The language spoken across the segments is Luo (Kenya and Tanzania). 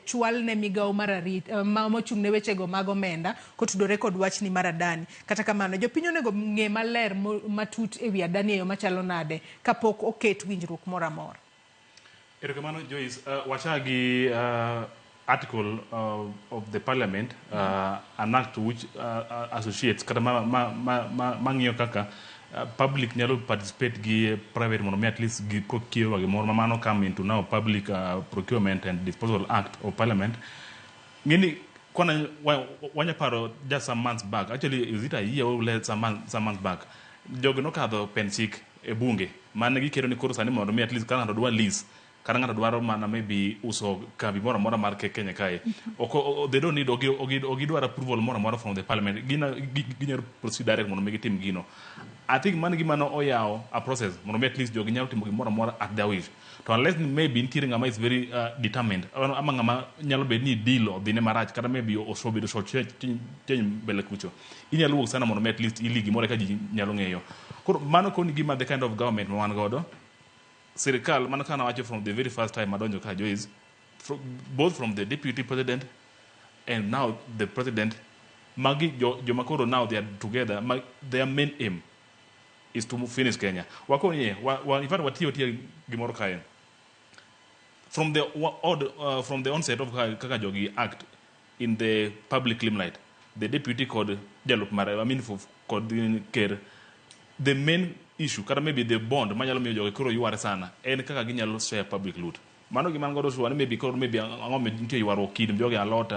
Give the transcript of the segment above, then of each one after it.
Chwal ne migawo mar arita mochung' ne wechego mag omenda kotudore kod wachni mar Adani. Kata kamano, jopiny onego ng'e maler matut e wi Adani e yo machalo nade kapok oket winjruok moro amora. Erokamano, Joyce. Wachak gi article of the parliament, an act which associates kata ma ng'iyo kaka public nyalo participate gi private mondo mi at least gi procure gimoro ma mano come into now Public Procurement and Disposal Act of Parliament. Ng'eni kwana wanya paro just some months back, actually is it a year or less, some months back, jogi nokadho pen chik e bunge mane giketo ni koro sani mondo mi at least ka ng'ato dwa lease kata ng'ato dwaro mana maybe uso kambi moro amora mar Kenya kae, ok they don't need ok gidwar approval moro amora from the parliament. Ginyalo proceed direct mondo mi gitim gino. I think mano gima no oyawo a process mondo mi at least jogi nyalo timo gimoro amora at their wish, to unless ni maybe nitiere ng'ama is very determined ama ng'ama nyalo bet ni deal odhine marach kata maybe osebedo short change mbele kucho, inyalo wuok sana mondo mi at least ili gimoro eka ji nyalo ng'eyo. Koro mano koni gima the kind of government ma wan godo, sirikal mano kana wacho from the very first time adonjo ka, Joyce, both from the deputy president and now the president, magi jo, joma koro now they are together, their main aim is to finish Kenya. Wakoni in fact watiyo tiyo gimoro kae from the onset of kaka jogi act in the public limelight, the deputy kod jalup mare, I mean for, kod ker, the main issue kata maybe the bond manyalo miyo jogi koro yware sana en kaka ginyalo share public loot. Mano gima an godo sure ni maybe koro maybe ang'o nitie ywaruok kind jogi alot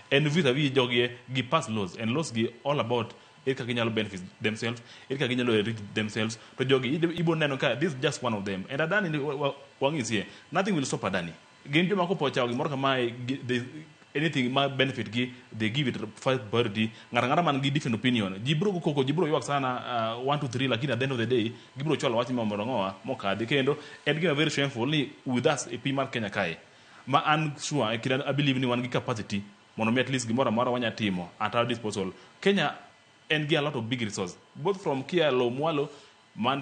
en vis-a-vis jogi gi pass laws and laws gi all about ere kaka ginyalo benefit themselves, ere kaka ginyalo enrich themselves. To jogi ibo neno ka this is just one of them. And Adani ni wang'isie, nothing will stop Adani. Gin joma kopo ochako gimoro kamae, anything ma benefit gi, they give it first priority. Ng'ato ang'ata man gi different opinion, ji biro go koko, ji biro ywak sana, one two three, lakini at the end of the day gibiro chwalo wach mondo ang'owa mokadhi. Kendo en gima very shameful ni with us e piny mar Kenya kae, ma an sure e kinde I believe ni wan gi capacity mondo mi at least gimoro amora wanya timo at our disposal. Kenya en gi a lot of big resource, both from kia lo mwalo man.